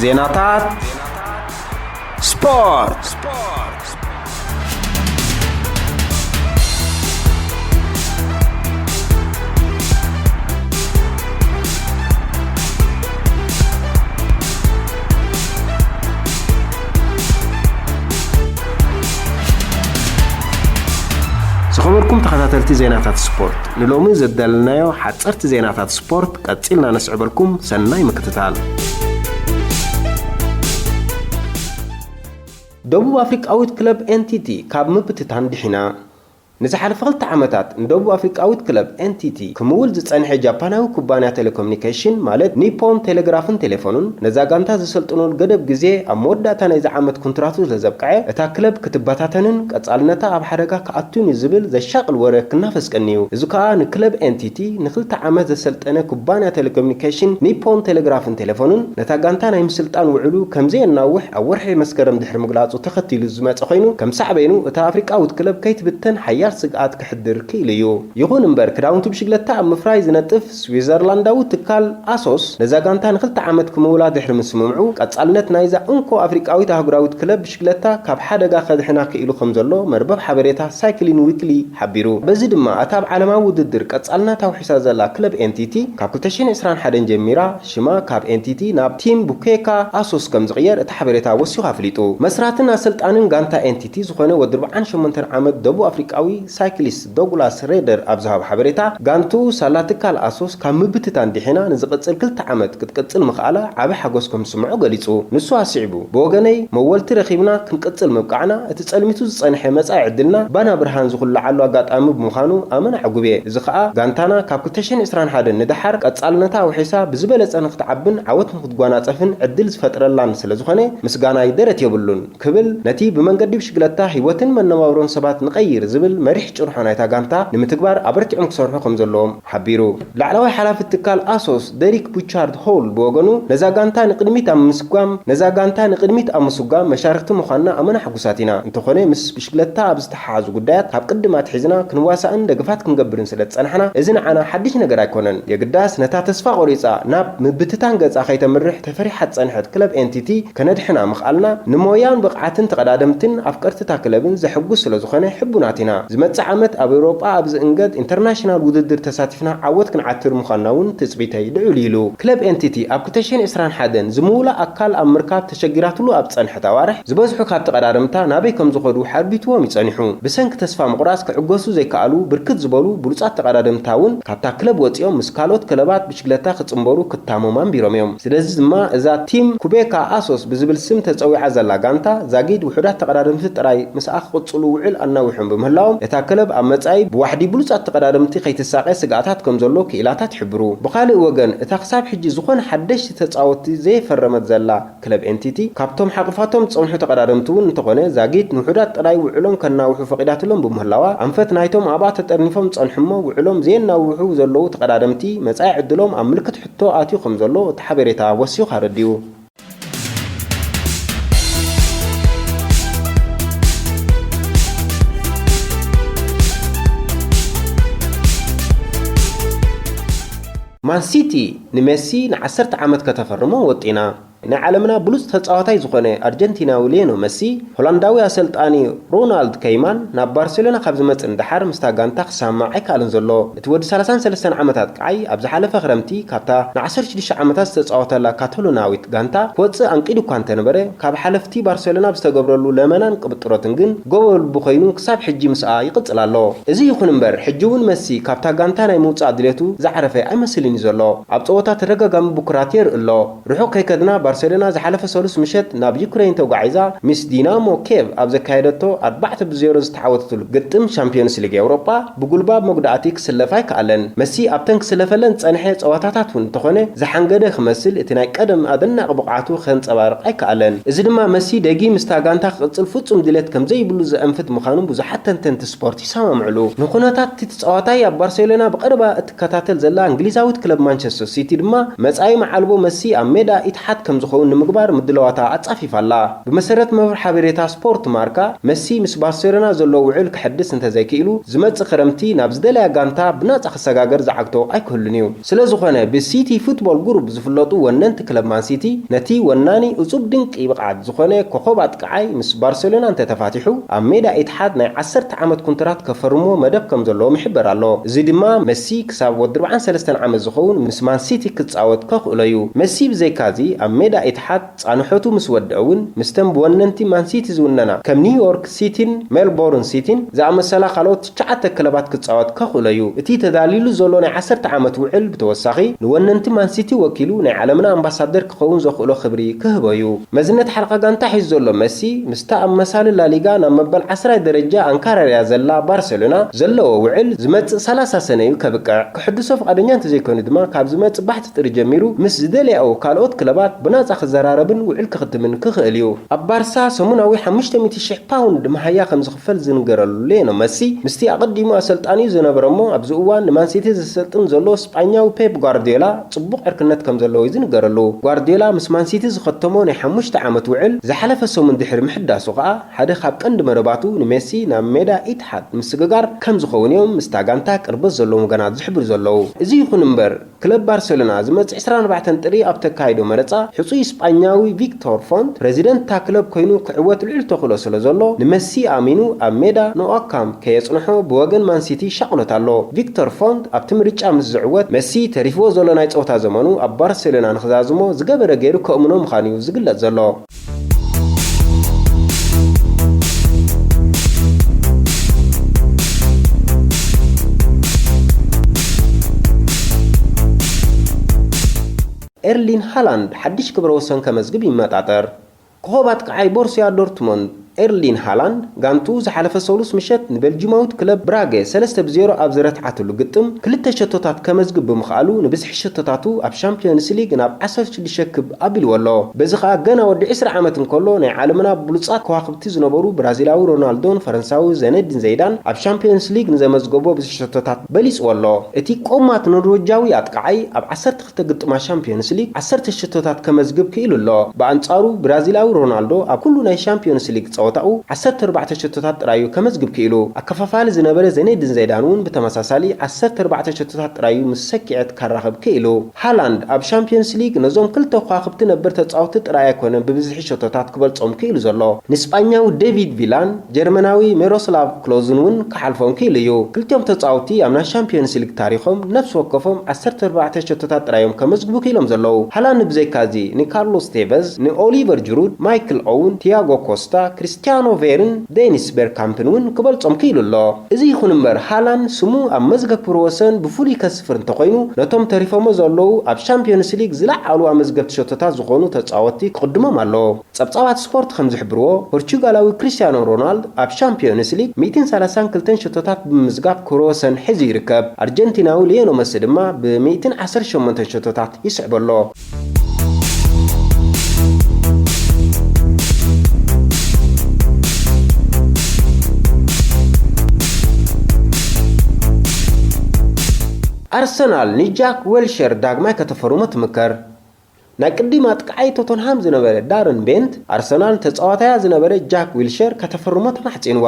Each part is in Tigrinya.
ዜናታት ስፖርት። ዝኸበርኩም ተኸታተልቲ ዜናታት ስፖርት፣ ንሎሚ ዘዳለናዮ ሓጸርቲ ዜናታት ስፖርት ቀጺልና ነስዕበልኩም። ሰናይ ምክትታል። ደቡብ ኣፍሪቃዊት ክለብ ኤንቲቲ ካብ ምብትታን ድሒና። ንዝሓለፈ ክልተ ዓመታት ንደቡብ ኣፍሪቃዊት ክለብ ኤንቲቲ ክምውል ዝጸንሐ ጃፓናዊ ኩባንያ ቴሌኮሙኒኬሽን ማለት ኒፖን ቴሌግራፍን ቴሌፎኑን ነዛ ጋንታ ዘሰልጥነሉ ገደብ ግዜ ኣብ መወዳእታ ናይዚ ዓመት ኩንትራቱ ስለ ዘብቅዐ፣ እታ ክለብ ክትበታተንን ቀጻልነታ ኣብ ሓደጋ ክኣቱን እዩ ዝብል ዘሻቕል ወረ ክናፈስ ቀንዩ። እዚ ከኣ ንክለብ ኤንቲቲ ንክልተ ዓመት ዘሰልጠነ ኩባንያ ቴሌኮሙኒኬሽን ኒፖን ቴሌግራፍን ቴሌፎኑን ነታ ጋንታ ናይ ምስልጣን ውዕሉ ከምዘየናውሕ ኣብ ወርሒ መስከረም ድሕሪ ምግላጹ ተኸቲሉ ዝመጸ ኮይኑ፣ ከም ሳዕቤኑ እታ ኣፍሪቃዊት ክለብ ከይትብተን ሓያል ስግኣት ክሕድር ክኢሉ እዩ። ይኹን እምበር፣ ክዳውንቲ ብሽግለታ ኣብ ምፍራይ ዝነጥፍ ስዊዘርላንዳዊ ትካል ኣሶስ ነዛ ጋንታ ንክልተ ዓመት ክምውላ ድሕሪ ምስምምዑ፣ ቀጻልነት ናይዛ እንኮ ኣፍሪቃዊት ኣህጉራዊት ክለብ ብሽግለታ ካብ ሓደጋ ከድሕና ክኢሉ ከም ዘሎ መርበብ ሓበሬታ ሳይክሊን ዊክሊ ሓቢሩ። በዚ ድማ፣ እታ ኣብ ዓለማዊ ውድድር ቀጻልነታ ውሒሳ ዘላ ክለብ ኤንቲቲ ካብ ክልተ ሽሕን ዕስራን ሓደን ጀሚራ ሽማ ካብ ኤንቲቲ ናብ ቲም ቡኬካ ኣሶስ ከም ዝቕየር እቲ ሓበሬታ ወሲኹ ኣፍሊጡ። መስራትን ኣሰልጣንን ጋንታ ኤንቲቲ ዝኾነ ወዲ ኣርብዓን ሸሞንተን ዓመት ደቡብ ኣፍሪቃዊ ሳይክሊስት ዶግላስ ሬደር ኣብ ዝሃቦ ሓበሬታ፣ ጋንትኡ ሳላ ትካል ኣሶስ ካብ ምብትታን ድሒና ንዝቕጽል ክልተ ዓመት ክትቅጽል ምኽኣላ ዓቢ ሓጎስ ከም ዝስምዖ ገሊጹ። ንሱ ኣስዒቡ፣ "ብወገነይ መወልቲ ረኺብና ክንቅጽል ምብቃዕና እቲ ጸልሚቱ ዝጸንሐ መጻኢ ዕድልና ባና ብርሃን ዝኹልዓሉ ኣጋጣሚ ብምዃኑ ኣመና ዕጉብ እየ። እዚ ኸኣ ጋንታና ካብ ክልተ ሽሕን ዕስራን ሓደን ንደሓር ቀጻልነታ ኣውሒሳ ብዝበለጸ ንክትዓብን ዓወት ንክትጓናጸፍን ዕድል ዝፈጥረላን ስለ ዝኾነ ምስጋናይ ደረት የብሉን" ክብል ነቲ ብመንገዲ ብሽግለታ ህይወትን መነባብሮን ሰባት ንቐይር ዝብል መሪሕ ጭርሖ ናይታ ጋንታ ንምትግባር ኣበርቲዖም ክሰርሑ ከም ዘለዎም ሓቢሩ። ላዕለዋይ ሓላፊ ትካል ኣሶስ ደሪክ ቡቻርድ ሆል ብወገኑ፣ ነዛ ጋንታ ንቕድሚት ኣብ ምስጓም፣ ነዛ ጋንታ ንቕድሚት ኣብ ምስጓም መሻርክቲ ምዃንና ኣመና ሕጉሳት ኢና። እንተኾነ፣ ምስ ብሽግለታ ኣብ ዝተሓሓዙ ጉዳያት ካብ ቅድም ኣትሒዝና ክንዋሳእን ደገፋት ክንገብርን ስለ ዝጸናሕና፣ እዚ ንዓና ሓድሽ ነገር ኣይኮነን። የግዳስ፣ ነታ ተስፋ ቆሪጻ ናብ ምብትታን ገጻ ከይተምርሕ ተፈሪሓ ዝጸንሐት ክለብ ኤንቲቲ ከነድሕና ምኽኣልና፣ ንሞያን ብቕዓትን ተቐዳደምትን ኣፍቀርቲ እታ ክለብን ዘሕጉስ ስለ ዝኾነ፣ ሕቡናት ኢና። ዝመጽእ ዓመት ኣብ ኤውሮጳ ኣብ ዝእንገድ ኢንተርናሽናል ውድድር ተሳቲፍና ዓወት ክንዓትር ምዃንና እውን ትጽቢተይ ልዑል እዩ ኢሉ። ክለብ ኤንቲቲ ኣብ ክልተ ሽሕን ዕስራን ሓደን ዝምውላ ኣካል ኣብ ምርካብ ተሸጊራትሉ ኣብ ዝጸንሐት ኣዋርሕ፣ ዝበዝሑ ካብ ተቐዳደምታ ናበይ ከም ዝኸዱ ሓርቢትዎም እዩ ጸኒሑ። ብሰንኪ ተስፋ ምቑራጽ ክዕገሱ ዘይከኣሉ ብርክት ዝበሉ ብሉጻት ተቐዳደምታ እውን ካብታ ክለብ ወጺኦም ምስ ካልኦት ክለባት ብሽግለታ ክጽንበሩ ክታመሙ ኣንቢሮም እዮም። ስለዚ ድማ እዛ ቲም ኩቤካ ኣሶስ ብዝብል ስም ተጸዊዓ ዘላ ጋንታ፣ ዛጊድ ውሑዳት ተቐዳደምቲ ጥራይ ምስኣ ክቕጽሉ ውዕል ኣናዊሖም ብምህላዎም፣ እታ ክለብ ኣብ መጻኢ ብዋሕዲ ብሉጻት ተቐዳደምቲ ከይትሳቐ ስግኣታት ከም ዘሎ ክኢላታት ይሕብሩ። ብኻልእ ወገን፣ እታ ክሳብ ሕጂ ዝኾነ ሓደሽቲ ተጻወትቲ ዘየፈረመት ዘላ ክለብ ኤንቲቲ፣ ካብቶም ሓቑፋቶም ዝጸንሑ ተቐዳደምቲ እውን እንተኾነ፣ ዛጊት ንውሑዳት ጥራይ ውዕሎም ከናውሑ ፈቒዳትሎም ብምህላዋ፣ ኣንፈት ናይቶም ኣብኣ ተጠርኒፎም ዝጸንሑ እሞ ውዕሎም ዘየናውሑ ዘለዉ ተቐዳደምቲ፣ መጻኢ ዕድሎም ኣብ ምልክት ሕቶ ኣትዩ ከም ዘሎ እቲ ሓበሬታ ወሲኹ ኣረዲኡ። ማን ሲቲ ንሜሲ ንዓሰርተ ዓመት ከተፈርሞ ወጢና። ናይ ዓለምና ብሉጽ ተጻዋታይ ዝኾነ ኣርጀንቲናዊ ሊዮኖ መሲ፣ ሆላንዳዊ ኣሰልጣኒ ሮናልድ ከይማን ናብ ባርሴሎና ካብ ዝመጽእ ንደሓር ምስታ ጋንታ ክሰማማዕ ኣይከኣለን ዘሎ። እቲ ወዲ ሰላሳን ሰለስተን ዓመታት ቃዓይ ኣብ ዝሓለፈ ክረምቲ ካብታ ንዓሰርተ ሽዱሽተ ዓመታት ዝተጻወተላ ካታሎናዊት ጋንታ ክወጽእ ኣንቂዱ እኳ እንተነበረ፣ ካብ ሓለፍቲ ባርሴሎና ብዝተገብረሉ ለመናን ቅብጥሮትን ግን ጎቦ ልቡ ኮይኑ ክሳብ ሕጂ ምስኣ ይቕጽል ኣሎ። እዚ ይኹን እምበር፣ ሕጂ እውን መሲ ካብታ ጋንታ ናይ ምውጻእ ድሌቱ ዝዓረፈ ኣይመስልን እዩ ዘሎ። ኣብ ጸወታ ተደጋጋሚ ብኩራት የርኢ ኣሎ። ርሑቕ ከይከድና፣ ባርሴሎና ዝሓለፈ ሰሉስ ምሸት ናብ ዩክሬን ተጓዒዛ፣ ምስ ዲናሞ ኬቭ ኣብ ዘካየደቶ ኣርባዕተ ብዜሮ ዝተዓወተትሉ ግጥም ሻምፒዮንስ ሊግ ኤውሮጳ ብጉልባብ መጉዳእቲ ክስለፍ ኣይከኣለን። መሲ ኣብተን ክስለፈለን ዝጸንሐ ጸወታታት እውን እንተኾነ፣ ዝሓንገደ ክመስል፣ እቲ ናይ ቀደም ኣደናቒ ብቕዓቱ ከንጸባርቕ ኣይከኣለን። እዚ ድማ መሲ ደጊም ምስታ ጋንታ ክቕጽል ፍጹም ድሌት ከም ዘይብሉ ዘእንፍት ምዃኑ ብዙሓት ተንተንቲ ስፖርት ይሰማምዕሉ። ንኹነታት እቲ ተጻዋታይ ኣብ ባርሴሎና ብቐረባ እትከታተል ዘላ እንግሊዛዊት ክለብ ማንቸስተር ሲቲ ድማ፣ መጻኢ መዓልቦ መሲ ኣብ ሜዳ ኢትሓድ ከም ዝኸውን ንምግባር ምድላዋታ ኣጻፊፋ ኣላ። ብመሰረት መርበብ ሓበሬታ ስፖርት ማርካ፣ መሲ ምስ ባርሴሎና ዘለዎ ውዕል ክሕድስ እንተዘይክኢሉ፣ ዝመጽእ ክረምቲ ናብ ዝደለያ ጋንታ ብናጻ ክሰጋገር ዝዓግቶ ኣይክህሉን እዩ። ስለ ዝኾነ፣ ብሲቲ ፉትቦል ግሩፕ ዝፍለጡ ወነንቲ ክለብ ማን ሲቲ፣ ነቲ ወናኒ እጹብ ድንቂ ብቕዓት ዝኾነ ኮኾብ ኣጥቃዓይ ምስ ባርሴሎና እንተተፋቲሑ፣ ኣብ ሜዳ ኢትሓድ ናይ ዓሰርተ ዓመት ኩንትራት ከፈርሞ መደብ ከም ዘለዎ ይሕበር ኣሎ። እዚ ድማ መሲ ክሳብ ወዲ ኣርባዓን ሰለስተን ዓመት ዝኸውን ምስ ማን ሲቲ ክጻወት ከኽእሎ እዩ። መሲ ብዘይካዚ ኣብ ሜዳ ኢትሓድ ጻንሖቱ ምስ ወድአ እውን፣ ምስተን ብወነንቲ ማን ሲቲ ዝውነና ከም ኒውዮርክ ሲቲን ሜልቦርን ሲቲን ዝኣመሰላ ካልኦት ትሽዓተ ክለባት ክጻወት ከኽእሎ እዩ። እቲ ተዳልዩሉ ዘሎ ናይ ዓሰርተ ዓመት ውዕል ብተወሳኺ ንወነንቲ ማን ሲቲ ወኪሉ ናይ ዓለምና ኣምባሳደር ክኸውን ዘኽእሎ ክብሪ ክህቦ እዩ። መዝነት ሓለቓ ጋንታ ሒዙ ዘሎ መሲ፣ ምስታ ኣብ መሳሊ ላሊጋ ናብ መበል ዓስራይ ደረጃ ኣንካራርያ ዘላ ባርሴሎና ዘለዎ ውዕል ዝመጽእ ሰላሳ ሰነ እዩ ከብቅዕ። ክሕድሶ ፍቓደኛ እንተዘይኮይኑ ድማ፣ ካብ ዝመጽእ ባሕቲ ጥሪ ጀሚሩ ምስ ዝደለያኡ ካልኦት ክለባት ብናጻ ክዘራረብን ውዕል ክኽትምን ክኽእል እዩ። ኣብ ባርሳ ሰሙናዊ ሓሙሽተ ሚእቲ ሽሕ ፓውንድ መሃያ ከም ዝኽፈል ዝንገረሉ ሌዮ መሲ፣ ምስቲ ኣቐዲሙ ኣሰልጣኒኡ ዝነበረ እሞ ኣብዚ እዋን ንማን ሲቲ ዘሰልጥን ዘሎ ስጳኛዊ ፔፕ ጓርዲዮላ ጽቡቕ ዕርክነት ከም ዘለዎ እዩ ዝንገረሉ። ጓርዲዮላ ምስ ማን ሲቲ ዝኸተሞ ናይ ሓሙሽተ ዓመት ውዕል ዝሓለፈ ሰሙን ድሕሪ ምሕዳሱ ከኣ፣ ሓደ ካብ ቀንዲ መደባቱ ንሜሲ ናብ ሜዳ ኢትሓድ ምስግጋር ከም ዝኸውን እዮም ምስታ ጋንታ ቅርበት ዘለዎም ወገናት ዝሕብሩ ዘለዉ። እዚ ይኹን እምበር፣ ክለብ ባርሴሎና ዝመጽእ ዕስራን ኣርባዕተን ጥሪ ኣብ ተካይዶ መረጻ ሕጹይ ስጳኛዊ ቪክቶር ፎንት ፕሬዚደንት እታ ክለብ ኮይኑ ክዕወት ልዑል ተኽእሎ ስለ ዘሎ፣ ንመሲ ኣሚኑ ኣብ ሜዳ ንዋካም ከየጽንሖ ብወገን ማን ሲቲ ሻቕሎት ኣሎ። ቪክቶር ፎንት ኣብቲ ምርጫ ምስ ዝዕወት፣ መሲ ተሪፍዎ ዘሎ ናይ ጸወታ ዘመኑ ኣብ ባርሴሎና ንኽዛዝሞ ዝገበረ ገይሩ ከእምኖ ምዃኑ እዩ ዝግለጽ ዘሎ። ኤርሊን ሃላንድ ሓድሽ ክብረ ወሰን ከመዝግብ ይመጣጠር። ኮኾብ ኣጥቃዓይ ቦሩስያ ዶርትሞንድ ኤርሊን ሃላንድ፣ ጋንቱ ዝሓለፈ ሰሉስ ምሸት ንቤልጂማዊት ክለብ ብራገ ሰለስተ ብ ዜሮ ኣብ ዝረትዓትሉ ግጥም፣ ክልተ ሸቶታት ከመዝግብ ብምኽኣሉ፣ ንብዝሒ ሸቶታቱ ኣብ ሻምፒዮንስ ሊግ ናብ ዓሰርተ ሽዱሽተ ክብ ኣቢልዎ ኣሎ። በዚ ኸኣ፣ ገና ወዲ ዕስራ ዓመት እንከሎ፣ ናይ ዓለምና ብሉጻት ከዋኽብቲ ዝነበሩ ብራዚላዊ ሮናልዶን ፈረንሳዊ ዘነዲን ዘይዳን ኣብ ሻምፒዮንስ ሊግ ንዘመዝገቦ ብዝሒ ሸቶታት በሊጽዎ ኣሎ። እቲ ቆማት ኖርዌጃዊ ኣጥቃዓይ፣ ኣብ ዓሰርተ ክልተ ግጥማት ሻምፒዮንስ ሊግ ዓሰርተ ሸቶታት ከመዝግብ ክኢሉ ኣሎ። ብኣንጻሩ፣ ብራዚላዊ ሮናልዶ ኣብ ኩሉ ናይ ሻምፒዮንስ ሊግ ጸወታኡ ዓሰርተ ኣርባዕተ ሸቶታት ጥራይ እዩ ከመዝግብ ክኢሉ። ኣከፋፋሊ ዝነበረ ዘኔድን ዘይዳን እውን ብተመሳሳሊ ዓሰርተ ኣርባዕተ ሸቶታት ጥራይ እዩ ምስ ሰኪዐት ከራኽብ ክኢሉ። ሃላንድ ኣብ ሻምፒዮንስ ሊግ ነዞም ክልተ ከዋኽብቲ ነበር ተጻወትቲ ጥራይ ኣይኮነን ብብዝሒ ሸቶታት ክበልጾም ክኢሉ ዘሎ። ንስጳኛዊ ዴቪድ ቪላን ጀርመናዊ ሜሮስላቭ ክሎዝን እውን ክሓልፎም ክኢሉ እዩ። ክልቲኦም ተጻወትቲ ኣብ ናይ ሻምፒዮንስ ሊግ ታሪኾም ነፍሲ ወከፎም ዓሰርተ ኣርባዕተ ሸቶታት ጥራይ እዮም ከመዝግቡ ክኢሎም ዘለዉ። ሃላንድ ብዘይካዚ ንካርሎስ ቴቨዝ፣ ንኦሊቨር ጅሩድ፣ ማይክል ኦውን፣ ቲያጎ ኮስታ፣ ክሪስቲያኖ ቬርን ዴኒስ ቤርካምፕን እውን ክበልጾም ክኢሉ ኣሎ። እዚ ይኹን እምበር፣ ሃላንድ ስሙ ኣብ መዝገብ ክብረ ወሰን ብፍሉይ ከስፍር እንተኾይኑ፣ ነቶም ተሪፎሞ ዘለዉ ኣብ ሻምፒዮንስ ሊግ ዝለዓሉ ኣመዝገብቲ ሸቶታት ዝኾኑ ተጻወትቲ ክቕድሞም ኣለዎ። ጸብጻባት ስፖርት ከም ዝሕብርዎ፣ ፖርቹጋላዊ ክሪስቲያኖ ሮናልድ ኣብ ሻምፒዮንስ ሊግ ሚእትን ሰላሳን ክልተን ሸቶታት ብምምዝጋብ ክብረ ወሰን ሒዙ ይርከብ። ኣርጀንቲናዊ ሊዮኖ መሲ ድማ ብ ሚእትን ዓሰርተ ሸሞንተን ሸቶታት ይስዕቦ ኣሎ። ኣርሰናል ንጃክ ዌልሸር ዳግማይ ከተፈርሞ ትምከር። ናይ ቅድም ኣጥቃዓይ ቶተንሃም ዝነበረ ዳረን ቤንት፣ ኣርሰናል ንተጻዋታያ ዝነበረ ጃክ ዊልሸር ከተፈርሞ ተማሕጺንዋ።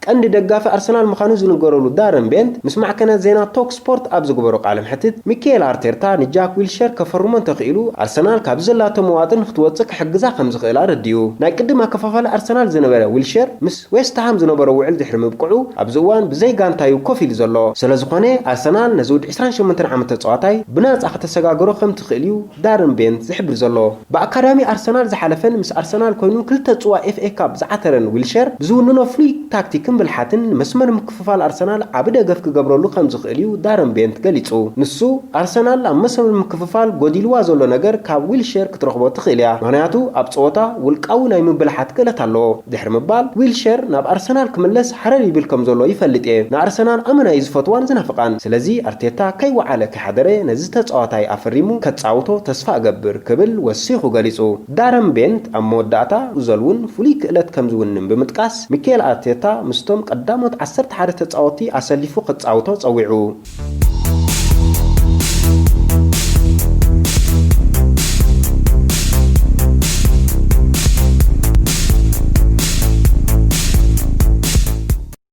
ቀንዲ ደጋፊ ኣርሰናል ምዃኑ ዝንገረሉ ዳረን ቤንት፣ ምስ ማዕከናት ዜና ቶክ ስፖርት ኣብ ዝገበሮ ቃለ መሕትት፣ ሚካኤል ኣርቴታ ንጃክ ዊልሸር ከፈርሞ እንተኽኢሉ፣ ኣርሰናል ካብ ዘላቶ መዋጥር ንክትወጽእ ክሕግዛ ከም ዝኽእል ኣረዲኡ። ናይ ቅድም ኣከፋፋሊ ኣርሰናል ዝነበረ ዊልሸር፣ ምስ ዌስትሃም ዝነበሮ ውዕል ድሕሪ ምብቅዑ፣ ኣብዚ እዋን ብዘይ ጋንታ እዩ ኮፍ ኢሉ ዘሎ። ስለ ዝኾነ፣ ኣርሰናል ነዚ ወዲ ዕስራን ሸሞንተን ዓመት ተጻዋታይ ብናጻ ከተሰጋግሮ ከም ትኽእል እዩ ዳረን ቤንት ዝሕብር ዘሎ። ብኣካዳሚ ኣርሰናል ዝሓለፈን ምስ ኣርሰናል ኮይኑ ክልተ ጽዋ ኤፍ ኤ ካፕ ዝዓተረን ዊልሸር፣ ብዝውንኖ ፍሉይ ታክቲክን ብልሓትን፣ ንመስመር ምክፍፋል ኣርሰናል ዓቢ ደገፍ ክገብረሉ ከም ዝኽእል እዩ ዳረን ቤንት ገሊጹ። ንሱ፣ ኣርሰናል ኣብ መስመር ምክፍፋል ጎዲልዋ ዘሎ ነገር ካብ ዊልሸር ክትረኽቦ ትኽእል እያ። ምኽንያቱ፣ ኣብ ጸወታ ውልቃዊ ናይ ምብልሓት ክእለት ኣለዎ። ድሕሪ ምባል፣ ዊልሸር ናብ ኣርሰናል ክምለስ ሓረር ይብል ከም ዘሎ ይፈልጥ እየ። ንኣርሰናል ኣመና እዩ ዝፈትዋን ዝናፍቓን። ስለዚ፣ ኣርቴታ ከይወዓለ ከይሓደረ ነዚ ተጻዋታይ ኣፈሪሙ ከጻውቶ ተስፋ እገብር ክብል ወሲኹ ገሊጹ። ዳረን ቤንት ኣብ መወዳእታ እዞል እውን ፍሉይ ክእለት ከም ዝውንን ብምጥቃስ፣ ሚካኤል ኣርቴታ ምስቶም ቀዳሞት ዓሰርተ ሓደ ተጻወትቲ ኣሰሊፉ ከጻውቶ ጸዊዑ።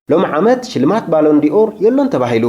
ሎሚ ዓመት ሽልማት ባሎን ዲኦር የሎን ተባሂሉ።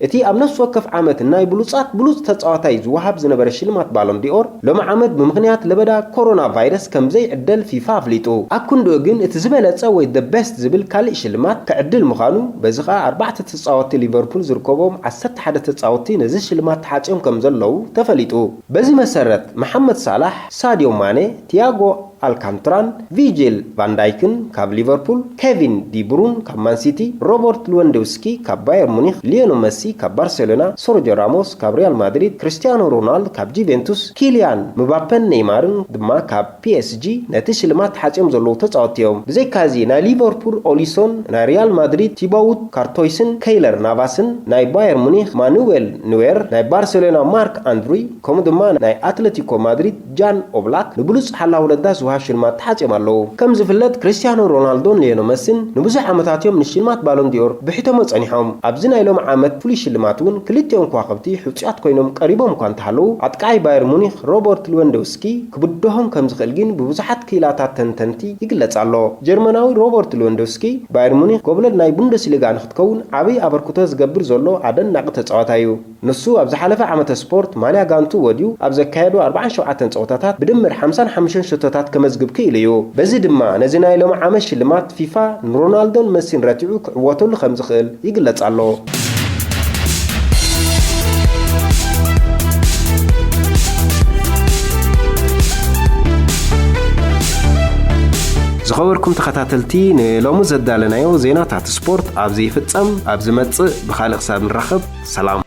እቲ ኣብ ነፍሲ ወከፍ ዓመት ናይ ብሉጻት ብሉጽ ተጻዋታይ ዝወሃብ ዝነበረ ሽልማት ባሎን ዲኦር፣ ሎሚ ዓመት ብምኽንያት ለበዳ ኮሮና ቫይረስ ከም ዘይዕደል ፊፋ ኣፍሊጡ። ኣብ ክንድኡ ግን እቲ ዝበለጸ ወይ the best ዝብል ካልእ ሽልማት ክዕድል ምዃኑ፣ በዚ ኸኣ ኣርባዕተ ተጻወትቲ ሊቨርፑል ዝርከቦም ዓሰርተ ሓደ ተጻወትቲ ነዚ ሽልማት ተሓጽዮም ከም ዘለዉ ተፈሊጡ። በዚ መሰረት፣ መሓመድ ሳላሕ፣ ሳድዮ ማኔ፣ ቲያጎ ኣልካንትራን ቪጂል ቫንዳይክን ካብ ሊቨርፑል፣ ኬቪን ዲብሩን ካብ ማንሲቲ፣ ሮበርት ሉወንዶውስኪ ካብ ባየር ሙኒክ፣ ሊዮኖ መሲ ካብ ባርሴሎና፣ ሰርጆ ራሞስ ካብ ሪያል ማድሪድ፣ ክርስቲያኖ ሮናልድ ካብ ጁቬንቱስ፣ ኪልያን ምባፐን ኔይማርን ድማ ካብ ፒኤስጂ ነቲ ሽልማት ተሓጽዮም ዘለዉ ተጻወትቲ እዮም። ብዘይካዚ ናይ ሊቨርፑል ኦሊሶን፣ ናይ ሪያል ማድሪድ ቲባውት ካርቶይስን ከይለር ናቫስን፣ ናይ ባየር ሙኒክ ማኑዌል ኑዌር፣ ናይ ባርሴሎና ማርክ ኣንድሪ፣ ከምኡ ድማ ናይ ኣትለቲኮ ማድሪድ ጃን ኦብላክ ንብሉጽ ሓላዊ ረዳት ዝወሃብ ሽልማት ተሓጽዮም ኣለዉ። ከም ዝፍለጥ፣ ክርስቲያኖ ሮናልዶን ሊዮኖ መሲን ንብዙሕ ዓመታት እዮም ንሽልማት ባሎን ዲኦር ብሒቶሞ ጸኒሖም። ኣብዚ ናይ ሎሚ ዓመት ፍሉይ ሽልማት እውን ክልቲኦም ከዋኽብቲ ሕጹያት ኮይኖም ቀሪቦም እኳ እንተሃለዉ፣ ኣጥቃዓይ ባየር ሙኒክ ሮበርት ሉወንዶውስኪ ክብድሆም ከም ዝኽእል ግን ብብዙሓት ክኢላታት ተንተንቲ ይግለጽ ኣሎ። ጀርመናዊ ሮበርት ሉወንዶውስኪ፣ ባየር ሙኒክ ጎብለል ናይ ቡንደስሊጋ ንክትከውን ዓብዪ ኣበርክቶ ዝገብር ዘሎ ኣደናቂ ተጻዋታይ እዩ። ንሱ ኣብ ዝሓለፈ ዓመተ ስፖርት ማልያ ጋንቱ ወድዩ ኣብ ዘካየዶ ኣርባዓን ሸውዓተን ጸወታታት ብድምር ሓምሳን ሓሙሽተን ሸቶታት ከመዝግብ ክኢሉ እዩ። በዚ ድማ ነዚ ናይ ሎሚ ዓመት ሽልማት ፊፋ ንሮናልዶን መሲን ረቲዑ ክዕወተሉ ከም ዝኽእል ይግለጽ ኣሎ። ዝኸበርኩም ተኸታተልቲ፣ ንሎሚ ዘዳለናዮ ዜናታት ስፖርት ኣብዚ ይፍጸም። ኣብ ዝመጽእ ብኻልእ ክሳብ ንራኸብ፣ ሰላም።